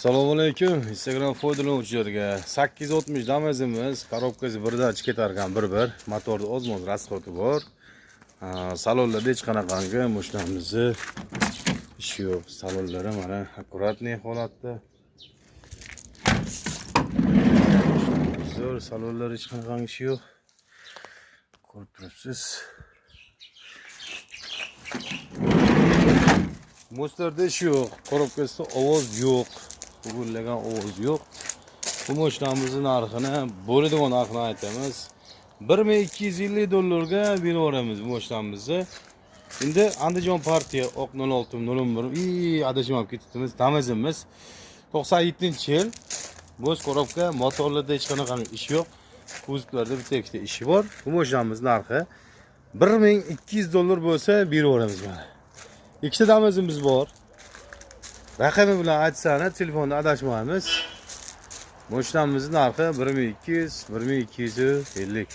Assalomu alaykum, Instagram foydalanuvchilariga. 860 Damazimiz, korobkasi birdan ichib ketar ekan, bir-bir. Motorda ozmoz расход i bor. Salonlarda hech qanaqangi mashinamizni ishi yo'q. Salonlari mana аккуратный holatda. Zo'r, salonlar hech qanaqangi ishi yo'q. Ko'rib turibsiz. Mostlarda ish yo'q, korobkasida ovoz yo'q, guvillagan ovoz yo'q. Bu mashinamizni narxini, bo'ladigan narxini aytamiz. 1250 dollarga berib yuboramiz bu mashinamizni. Endi Andijon partiya oq 06 01 i adashib olib ketibmiz. Damazimiz 97-yil. Bo'z korobka, motorlarda hech qanaqa ish yo'q. Kuzovlarda bitta ikkita ishi bor. Bu mashinamiz narxi 1200 dollar bo'lsa berib yuboramiz mana. Ikkita Damazimiz bor. Raqami bilan aytsani telefonda adashmaymiz. Mashinamizni narxi 1200, 1250.